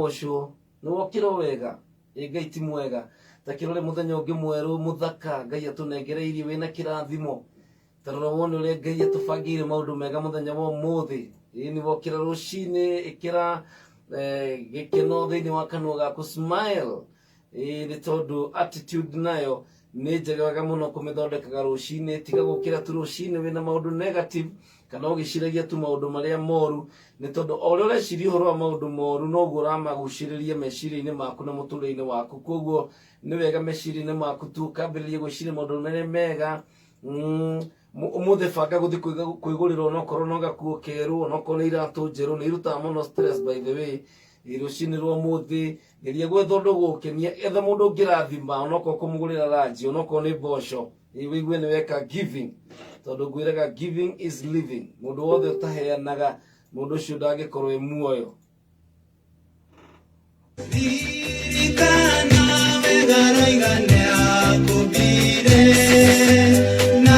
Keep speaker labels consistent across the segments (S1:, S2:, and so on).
S1: Ũcio nĩ wokĩra o wega. Ĩ Ngai ti mwega? Ta kĩrore mũthenya ũngĩ mwerũ mũthaka Ngai atũnengereirie wĩna kĩrathimo. Ta rora wone ũrĩa Ngai atũbangĩire maũndũ mega mũthenya wa ũmũthĩ. Ĩ nĩ wokĩra rũcinĩ, ĩkĩra gĩkeno thĩinĩ wa kanua gaku, smile. Ĩĩ nĩ tondũ attitude nayo nĩ njega mũno kũmĩthondekaga rũcinĩ. Tiga gũkĩra tu rũcinĩ wĩna maũndũ negative kana ũgĩciragia tu maũndũ marĩa moru, nĩ tondũ o ũrĩa ũreciria ũhoro wa maũndũ moru noguo ũramagucĩrĩria meciria-inĩ maku na mũtũrĩre-inĩ waku. Koguo nĩ wega meciria-inĩ maku tu ũkambĩrĩria gwĩciria maũndũ marĩa mega. Ũmũthĩ banga gũthiĩ kwĩgũrĩra onokorwo no gakuo kerũ, onokorwo nĩ iratũ njerũ, nĩ irutaga mũno stress by the way. Rũcinĩ rwa ũmũthĩ geria gwetha ũndũ ũgũgũkenia, etha mũndũ ũngĩrathima onokorwo kũmũgũrĩra ranji, onokorwo nĩ mboco, wĩigue nĩ weka giving, tondũ ngwĩraga giving is living. Mũndũ wothe ũtaheanaga, mũndũ ũcio ndangĩkorwo e muoyo.
S2: Ririkana wega roiga nĩakũmbire na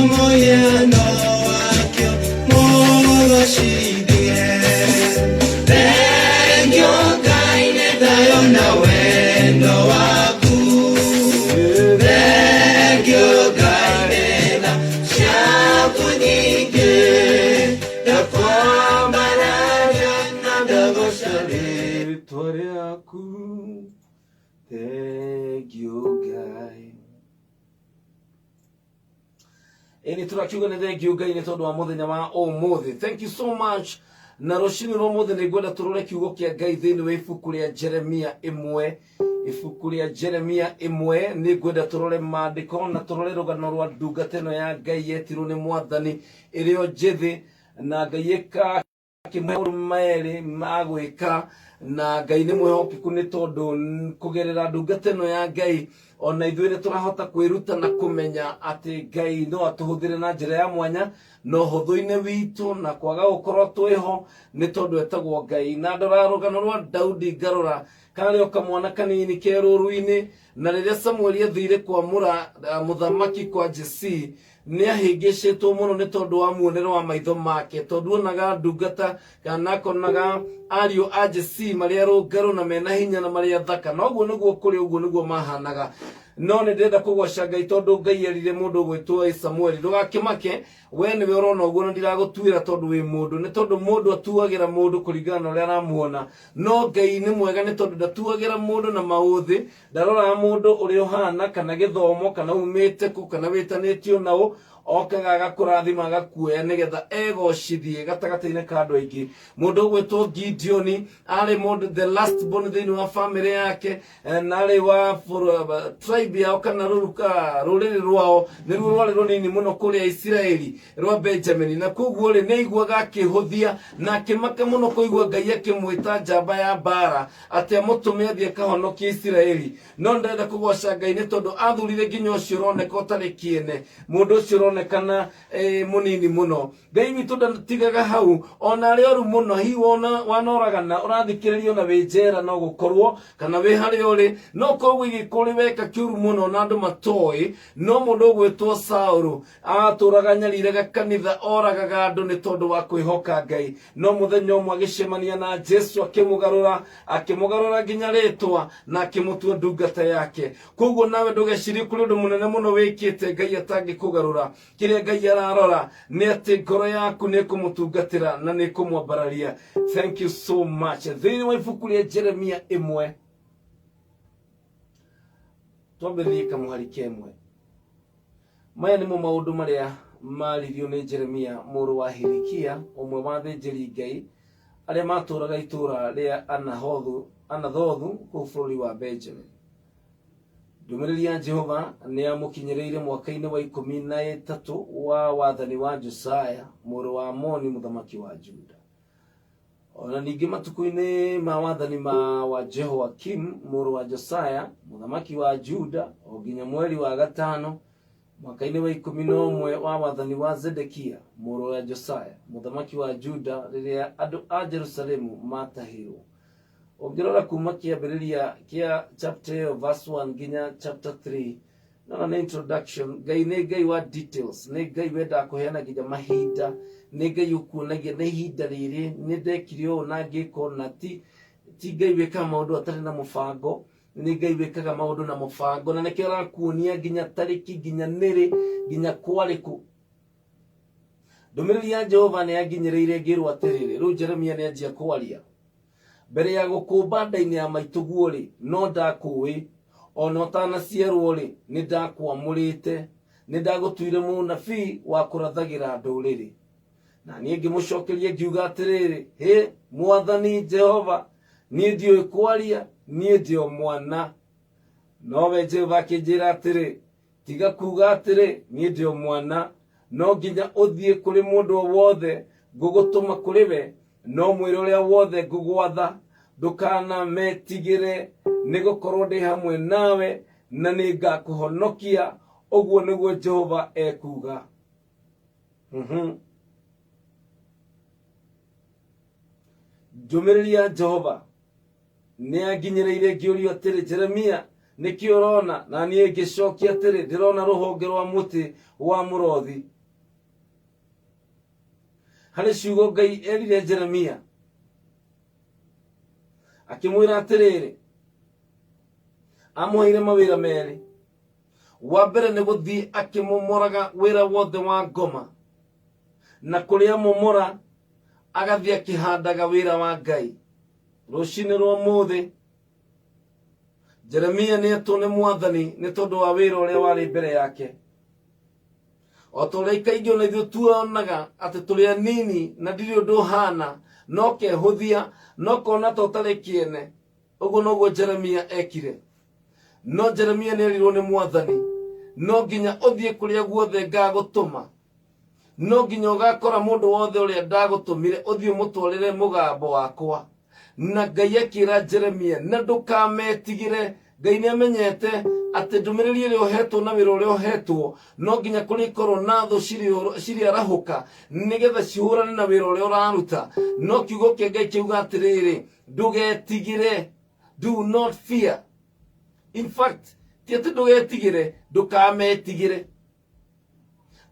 S2: mũhiano wakĩo mũgocithie. Thengio Ngai nĩ thayũ na wendo waku. Thengio Ngai nĩ tha ciaku nyingĩ. Ndakwambararia na ndagoca
S1: rĩtwa rĩaku. Thengio Ngai. Ĩni tũrakiuga nĩ thengio Ngai nĩ tondũ wa mũthenya wa ũmũthĩ. Thank you so much. Na rũcinĩ rwa ũmũthĩ nĩ ngwenda tũrore kiugo kĩa Ngai thĩinĩ wa ibuku rĩa Jeremia 1. Ibuku rĩa Jeremia 1 nĩ ngwenda tũrore maandĩko na tũrore rũgano rwa ndungata ĩno ya Ngai yetirwo nĩ Mwathani ĩrĩ o njĩthĩ, na Ngai ĩka maũndũ merĩ ma gwĩka, na Ngai nĩ mwĩhokeku nĩ tondũ kũgerera ndungata ĩno ya Ngai ona ithuĩ nĩ tũrahota kwĩruta na kũmenya atĩ Ngai no atũhũthĩre na njĩra ya mwanya na ũhũthũ-inĩ witũ na kwaga gũkorwo twĩho, nĩ tondũ etagwo Ngai. Na ndora rũgano rwa Daudi ngarora karĩ o kamwana kanini ke rũru-inĩ, na rĩrĩa Samueli athire kwamũra mũthamaki kwa Jesii, nĩ ahĩngĩcĩtwo mũno nĩ tondũ wa muonere wa maitho make, tondũ onaga ndungata kana akonaga ariũ a Jesii marĩ arũngarũ na mena hinya na marĩ athaka, na ũguo nĩguo kũrĩ, ũguo nĩguo mahanaga. No nĩ ndĩrenda kũgoca Ngai tondũ Ngai erire mũndũ ũgwĩtwo Samueli, ndũgakĩmake, we nĩwe ũrona ũguo na ndiragũtuĩra tondũ wĩ mũndũ, nĩ tondũ mũndũ atuagĩra mũndũ kũringana na ũrĩa aramuona. No Ngai nĩ mwega nĩ tondũ ndatuagĩra mũndũ na maũthĩ, Ndaroraga mũndũ ũrĩa ũhana, kana gĩthomo, kana umĩte kũ, kana wĩtanĩtio na ũ, okaga agakũrathima agakuoya nĩgetha egocithie gatagatĩ-inĩ ka andũ aingĩ. Mũndũ ũgwĩtwo Gideoni arĩ mũndũ the last born thĩinĩ wa famĩlĩ yake, na arĩ wa tribe yao kana rũruka rũrĩrĩ rwao nĩruo rwarĩ rũnini mũno kũrĩa Isiraeli rwa Benjamini, na koguo rĩ nĩ aiguaga akĩhũthia na akĩmaka mũno kũigua Ngai akĩmwĩta njamba ya mbara atĩ amũtũme athiĩ akahonokie Isiraeli. No ndĩrenda kũgoca Ngai nĩ tondũ athurire nginya ũcio ũroneka ũtarĩ kĩene, mũndũ ũcio ũronekana mũnini mũno. Ngai witũ ndatigaga hau, ona arĩa oru mũno, hihi wona wanoragana ũrathikĩrĩria ona wĩ njera no gũkorwo, kana wĩ harĩa ũrĩ, no ũkorwo wĩigĩkũrĩ weka kĩũru mũno na andũ matoĩ, no mũndũ ũgwĩtwo Saũlũ atũraga nyariraga kanitha, oragaga andũ nĩ tondũ wa kwĩhoka Ngai. No mũthenya ũmwe agĩcemania na Jesu, akĩmũgarũra, akĩmũgarũra nginya rĩtwa na akĩmũtua ndungata yake. Koguo nawe ndũgecirie kũrĩ ũndũ mũnene mũno wĩkĩte Ngai atangĩkũgarũra. Kĩrĩa Ngai ararora nĩ atĩ ngoro yaku nĩ ĩkũmũtungatĩra na nĩ ĩkũmwambararia. Thank you so much. Thĩinĩ wa ibuku rĩa Jeremia 1 twambĩrĩrie kamũhari kemwe. Maya nĩmo maũndũ marĩa maaririo nĩ Jeremia mũrũ wa Hilikia, ũmwe wa athĩnjĩri-Ngai arĩa maatũũraga itũũra rĩa Anathothu kũu bũrũri wa Benjamini. Ndũmĩrĩri ya Jehova nĩ yamũkinyĩrĩire mwaka-inĩ wa 13 wa wathani wa Josia mũrũ wa Amoni mũthamaki wa Juda. O na ningĩ matukũ-inĩ ma wathani ma wa Jehoiakimu mũrũ wa Josia mũthamaki wa Juda, o nginya mweri wa gatano mwaka-inĩ wa 11 wa wathani wa Zedekia mũrũ wa Josia mũthamaki wa Juda, rĩrĩa andũ a Jerusalemu maatahirwo. Ũngĩrora kuma kĩambĩrĩria kĩa chapter ĩyo verse 1 nginya chapter 3, Nona nĩ introduction. Ngai nĩ Ngai wa details, nĩ Ngai wendaga kũheana nginya mahinda, nĩ Ngai ũkuonagia nĩ ihinda rĩrĩ nĩ ndekire ũũ na ngĩka ũũ, na ti Ti Ngai wĩkaga maũndũ atarĩ na mũbango, nĩ Ngai wĩkaga maũndũ na mũbango, na nĩkĩo arakuonia nginya tarĩki, nginya nĩrĩ, nginya kwarĩkũ. Ndũmĩrĩri ya Jehova nĩ yanginyĩrĩire ngĩrwo atĩrĩrĩ, rĩu Jeremia nĩ anjia kwaria. Mbere ya gũkũmba nda-inĩ ya maitũguo-rĩ, no ndakũũĩ, o na ũtanaciarwo-rĩ, nĩ ndakwamũrĩte, nĩ ndagũtuire mũnabii wa kũrathagĩra ndũrĩrĩ. Na niĩ ngĩmũcokeria ngiuga atĩrĩrĩ, Hĩ, Mwathani Jehova, niĩ ndiũĩ kwaria, niĩ ndĩ o mwana. Nowe Jehova akĩnjĩra atĩrĩ, Tiga kuuga atĩrĩ, 'Niĩ ndĩ o mwana. No nginya ũthiĩ kũrĩ mũndũ o wothe ngũgũtũma kũrĩ we, no mwĩre ũrĩa wothe ngũgwatha. Ndũkanametigĩre, nĩ gũkorwo ndĩ hamwe nawe, na nĩ ngakũhonokia, ũguo nĩguo Jehova ekuuga. Ndũmĩrĩri ya Jehova nĩ yanginyĩrĩire ngĩũrio atĩrĩ, Jeremia, nĩkĩ ũrona? Na niĩ ngĩcokia atĩrĩ, ndĩrona rũhonge rwa mũtĩ wa mũrothi. Harĩ ciugo Ngai erire Jeremia akĩmwĩra atĩrĩrĩ, amũheire mawĩra merĩ. Wa mbere nĩ gũthiĩ akĩmomoraga wĩra wothe wa ngoma, na kũrĩa momora agathiĩ akĩhandaga wĩra wa Ngai. Rũcinĩ rwa ũmũthĩ Jeremia nĩ etwo nĩ Mwathani nĩ tondũ wa wĩra ũrĩa warĩ mbere yake. O ta ũrĩa kaingĩ ona ithuĩ tuonaga atĩ tũrĩ anini na ndirĩ ũndũ ũhana, no kehũthia, no kona ta ũtarĩ kĩene. Ũguo noguo Jeremia ekire. No Jeremia nĩ erirwo nĩ Mwathani, no nginya ũthiĩ kũrĩa guothe ngagũtũma, no nginya ũgakora mũndũ wothe ũrĩa ndagũtũmire ũthiĩ ũmũtwarĩre mũgambo wakwa. Na Ngai akĩra Jeremia, na ndũkametigĩre. Ngai nĩ amenyete atĩ ndũmĩrĩri ĩrĩa ũhetwo na wĩra ũrĩa ũhetwo no nginya kũrĩkorwo na thũ cirĩarahũka nĩgetha cihũrane na wĩra ũrĩa ũraruta. No kiugo kĩa Ngai kĩuga atĩrĩrĩ, ndũgetigĩre, do not fear. In fact, ti atĩ ndũgetigĩre, ndũkametigĩre.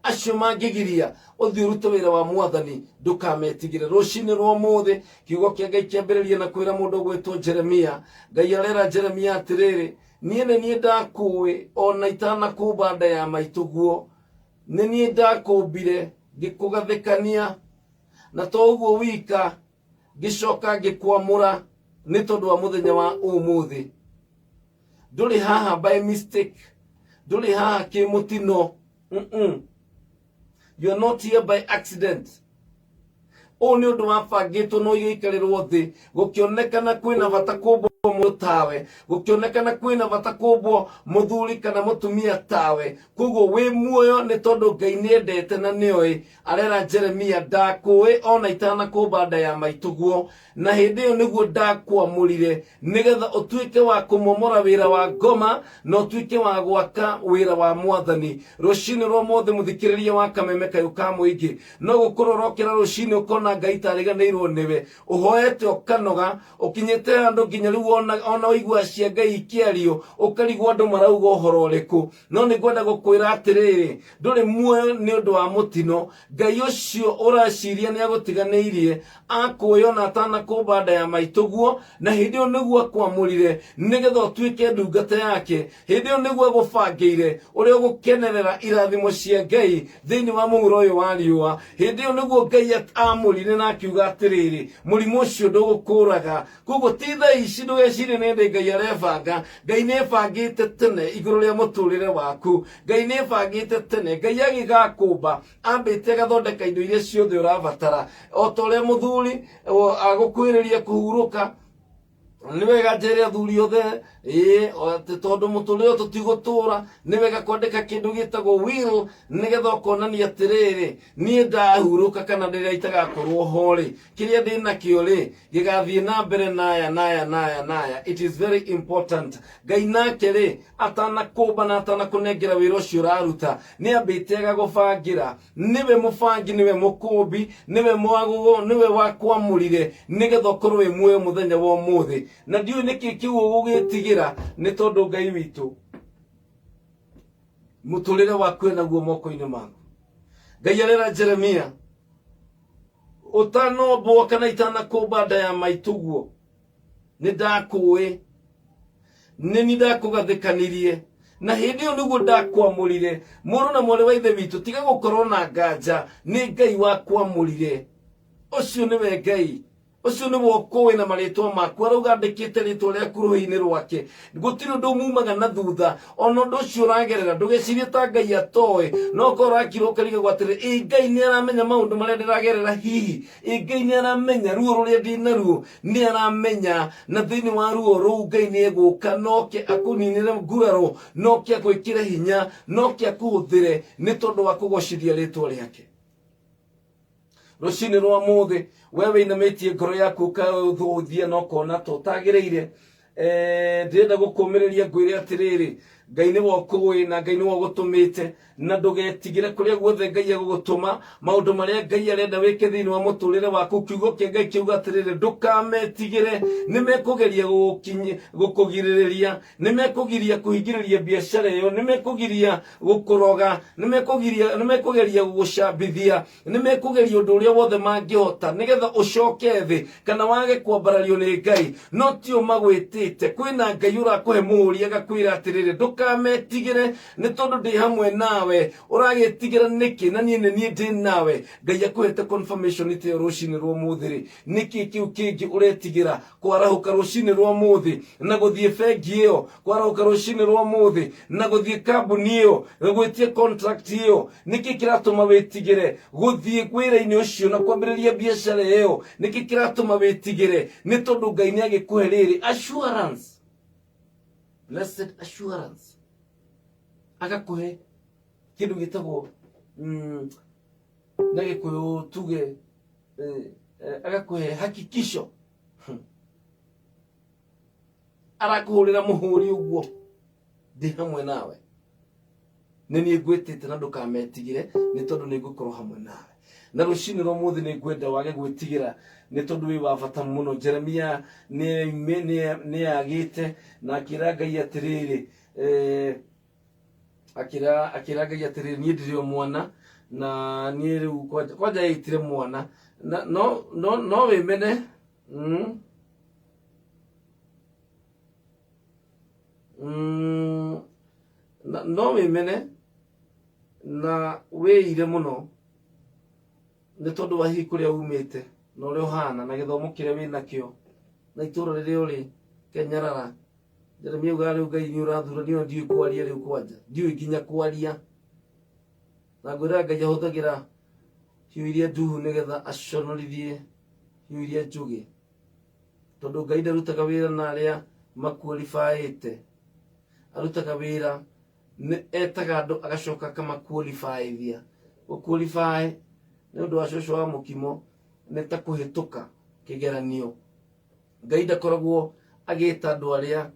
S1: Acio mangĩgiria ũthiĩ ũrute wĩra wa Mwathani, ndũkametigĩre. Rũcinĩ rwa ũmũthĩ kiugo kĩa Ngai kĩambĩrĩria na kwĩra mũndũ ũgwĩtwo Jeremia. Ngai arera Jeremia atĩrĩrĩ, niĩ nĩ niĩ ndakũĩ ona itanakũmba nda ya maitũguo, nĩ niĩ ndakũmbire ngĩkũgathĩkania, na to ũguo wika, ngĩcoka ngĩkwamũra nĩ tondũ wa mũthenya wa ũmũthĩ. Ndũrĩ haha by mistake, ndũrĩ haha kĩmũtino. You are not here by accident. Ũũ nĩ ũndũ wabangĩtwo no igĩikarĩrwo thĩ, gũkĩonekana kwĩna bata kũmbwo mũndũ tawe, gũkĩonekana kwĩna bata kũmbwo mũthuri kana mũtumia tawe. Koguo wĩ muoyo nĩ tondũ Ngai nĩ endete na nĩoĩ. Arera Jeremia, ndakũĩ ona itanakũmba nda ya maitũguo, na hĩndĩ ĩyo nĩguo ndakwamũrire nĩgetha ũtuĩke wa kũmomora wĩra wa ngoma na ũtuĩke wa gwaka wĩra wa Mwathani. Rũcinĩ rwa ũmũthĩ, mũthikĩrĩria wa Kameme Kayũ ka Mũingĩ, no gũkorwo ũrokĩra rũcinĩ ũkona Ngai tarĩganĩirwo nĩwe, ũhoete ũkanoga, ũkinyĩte handũ nginya rĩu ona ũigua cia Ngai ikĩario ũkarigwo andũ marauga ũhoro ũrĩkũ. No nĩ ngwenda gũkwĩra atĩrĩrĩ, ndũrĩ muoyo nĩ ũndũ wa mũtino. Ngai ũcio ũraciria nĩ agũtiganĩirie akũĩ ona atanakũmba nda ya maitũguo, na hĩndĩ ĩyo nĩguo akwamũrire nĩgetha ũtuĩke ndungata yake. Hĩndĩ ĩyo nĩguo agũbangĩire ũrĩa ũgũkenerera irathimo cia Ngai thĩinĩ wa mũhuro ũyũ wa riũa. Hĩndĩ ĩyo nĩguo Ngai amũrire na akiuga atĩrĩrĩ, mũrimũ ũcio ndũgũkũraga. Koguo ti thaa ici, ndũgecirie nĩ hĩndĩ Ngai arebanga. Ngai nĩ ebangĩte tene igũrũ rĩa mũtũrĩre waku. Ngai nĩ ebangĩte tene. Ngai agĩgakũmba ambĩte agathondeka indo iria ciothe ũrabatara. O ta ũrĩa mũthuri agũkuhĩrĩria kũhurũka, nĩ wega njĩre athuri othe, ĩĩ, atĩ tondũ mũtũrĩre ũyũ tũtigũtũra, nĩ wega kwandĩka kĩndũ gĩtagwo will, nĩgetha ũkonania atĩrĩrĩ, niĩ ndahurũka kana rĩrĩa itagakorwo ho rĩ, kĩrĩa ndĩ nakĩo rĩ gĩgathiĩ na mbere naya naya naya naya. It is very important. Ngai nake rĩ, atanakũmba na atanakũnengera wĩra ũcio ũraruta, nĩ ambĩte agagũbangĩra. Nĩwe mũbangi, nĩwe mũkũmbi, nĩwe mwagũgo, nĩwe wakwamũrire nĩgetha ũkorwo wĩ muoyo mũthenya wa ũmũthĩ. Na ndiũĩ nĩkĩ kĩu ũgũgĩtigĩra, nĩ tondũ Ngai witũ mũtũrĩre waku enaguo moko-inĩ maku. Ngai arera Jeremia, ũtanombwo kana itanakũmba nda ya maitũguo. Nĩ ndakũĩ, nĩ ni ndakũgathĩkanirie, na hĩndĩ ĩyo nĩguo ndakwamũrire. Mũrũ na mwarĩ wa ithe witũ, tiga gũkorwo na nganja, nĩ Ngai wakwamũrire. Ũcio nĩwe Ngai, ũcio nĩwe ũkũĩ na marĩtwa maku. Arauga andĩkĩte rĩtwa rĩaku rũhĩ-inĩ rwake. Gũtirĩ ũndũ mumaga na thutha, ona ũndũ ũcio ũragerera ndũgecirie ta Ngai atoĩ. No korwo ũrakira ũkarigagwo atĩrĩ, ĩ Ngai nĩ aramenya maũndũ marĩa ndĩragerera? Hihi ĩ Ngai nĩ aramenya ruo rũrĩa ndĩ naruo? Nĩ aramenya, na thĩinĩ wa ruo rũu Ngai nĩ egũka noke akũninĩre nguraro, noke agwĩkĩre hinya, noke akũhũthĩre nĩ tondũ wa kũgocithia rĩtwa rĩake. Rũcinĩ rwa mũthĩ, we wĩinamĩtie ngoro yaku ũkathũthia na ũkona ta ũtagĩrĩire, ndĩrenda gũkũmĩrĩria ngwĩre atĩrĩrĩ, Ngai nĩwe ũkũĩ na Ngai nĩwe ũgũtũmĩte, na ndũgetigĩre kũrĩa guothe Ngai egũgũtũma. Maũndũ marĩa Ngai arenda wĩke thĩinĩ wa mũtũrĩre waku, kiugo kĩa Ngai kiuga atĩrĩrĩ, ndũkametigĩre. Nĩ mekũgeria gũkũgirĩrĩria, nĩ mekũgiria kũhingĩrĩria biacara ĩyo, nĩ mekũgiria gũkũroga, nĩ mekũgiria, nĩ mekũgeria gũgũcambithia, nĩ mekũgeria ũndũ ũrĩa wothe mangĩhota nĩgetha ũcoke thĩ kana wage kwambarario nĩ Ngai. No tio magwĩtĩte, kwĩna Ngai ũrakũhe mũhũri agakwĩra atĩrĩrĩ, ndũkametigĩre nĩ tondũ ndĩ hamwe nawe. Ũragĩtigĩra nĩkĩ na niĩ nĩ niĩ ndĩ nawe? Ngai akũhete confirmation ta ĩyo rũcinĩ rwa ũmũthĩ rĩ, nĩkĩ kĩu kĩngĩ ũretigĩra? Kwarahũka rũcinĩ rwa ũmũthĩ na gũthiĩ bengi ĩyo, kwarahũka rũcinĩ rwa ũmũthĩ na gũthiĩ kambuni ĩyo, gwĩtia contract ĩyo, nĩkĩ kĩratũma wĩtigĩre gũthiĩ wĩra-inĩ ũcio na kwambĩrĩria biacara ĩyo? Nĩkĩ kĩratũma wĩtigĩre? Nĩ tondũ Ngai nĩ agĩkũhe rĩrĩ assurance, blessed assurance, agakũhe kĩndũ gĩtagwo na Gĩkũyũ tuge agakũhe hakikisho. Arakũhũrĩra mũhũri ũguo, ndĩ hamwe nawe, nĩ niĩ ngwĩtĩte, na ndũkametigĩre nĩ tondũ nĩ ngũkorwo hamwe nawe. Na rũcinĩ rwa mũthĩ nĩ ngwenda wage gwĩtigĩra nĩ tondũ wĩ wa bata mũno. Jeremia nĩ agĩte na akĩra Ngai atĩrĩrĩ, akĩra Ngai atĩrĩrĩ, niĩ ndĩrĩ o mwana, na niĩ rĩu kwanja ĩitire mwana na no wĩmene. No wĩmene na wĩire mũno nĩ tondũ wa hihi kũrĩa umĩte na ũrĩa ũhana na gĩthomo kĩrĩa wĩ nakĩo na itũũra rĩrĩa ũrĩ kenyarara. Jeremia augaga rĩu Ngai nĩ ũrathura, niĩ ndiũĩ kwaria, rĩu kwanja ndiũĩ nginya kwaria. Na ngwĩraga Ngai ahũthagĩra hiũ iria nduhu nĩgetha aconorithie hiũ iria njũgĩ, tondũ Ngai ndarutaga wĩra na arĩa makuoribaĩte, arutaga wĩra nĩ etaga andũ agacoka akamakuoribaithia. Gũkuoribaĩ nĩ ũndũ wa cũcũ wa mũkimo nĩ ta kũhĩtũka kĩgeranio. Ngai ndakoragwo agĩta andũ arĩa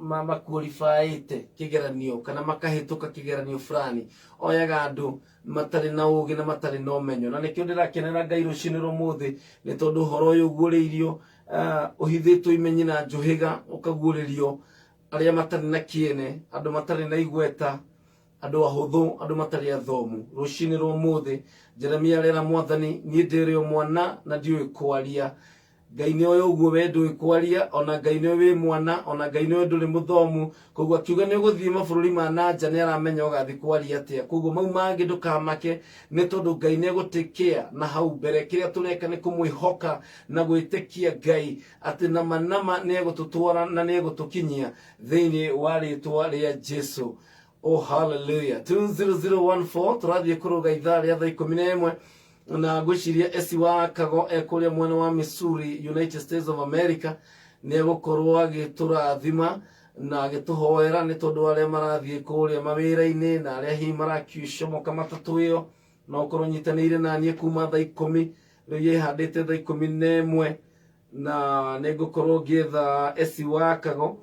S1: makuoribaĩte kĩgeranio kana makahĩtũka kĩgeranio fulani. Oyaga andũ matarĩ na ũgĩ na matarĩ na ũmenyo. Na nĩkĩo ndĩrakenera Ngai rũcinĩ rwa ũmũthĩ, nĩ tondũ ũhoro ũyũ ũguũrĩirio, ũhithĩtwo imenyi na njũhĩga, ũkaguũrĩrio arĩa matarĩ na kĩene, andũ matarĩ na igweta, andũ ahũthũ, andũ matarĩ athomu. Rũcinĩ rwa ũmũthĩ Jeremia arera Mwathani, niĩ ndĩrĩ o mwana na ndiũĩ kwaria. Ngai nĩ oĩ ũguo we ndũĩ kwaria, ona Ngai nĩ oĩ wĩ mwana, ona Ngai nĩ oĩ ndũrĩ mũthomu. Koguo akiuga nĩ ũgũthiĩ mabũrũri ma na nja, nĩ aramenya ũgathiĩ kwaria atĩa. Koguo mau mangĩ ndũkamake, nĩ tondũ Ngai nĩ egũtĩkĩa na hau mbere. Kĩrĩa tũreka nĩ kũmwĩhoka na gwĩtĩkia Ngai atĩ nama nama nĩ egũtũtwara na nĩ egũtũkinyia thĩinĩ wa rĩtwa rĩa Jesu. Oh, hallelujah. 20014 tũrathiĩ kũrũga ithaa rĩa thaa 11, na ngwĩciria Esi wa Kago ekũrĩa mwena wa Missouri, United States of America, nĩ egũkorwo agĩtũrathima na agĩtũhoera nĩ tondũ arĩa marathiĩ kũrĩa mawĩra-inĩ na arĩa hihi marakiucomoka matatũ ĩyo. No ũkorwo nyitanĩire na niĩ kuma thaa 10, rĩu yĩhandĩte thaa 11, na nĩ ngũkorwo ngĩetha Esi wa Kago.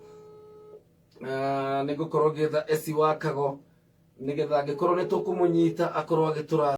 S1: Nĩ ngũkorwo ngĩetha Esi wa Kago nĩgetha angĩkorwo nĩ tũkũmũnyita akorwo agĩtũra.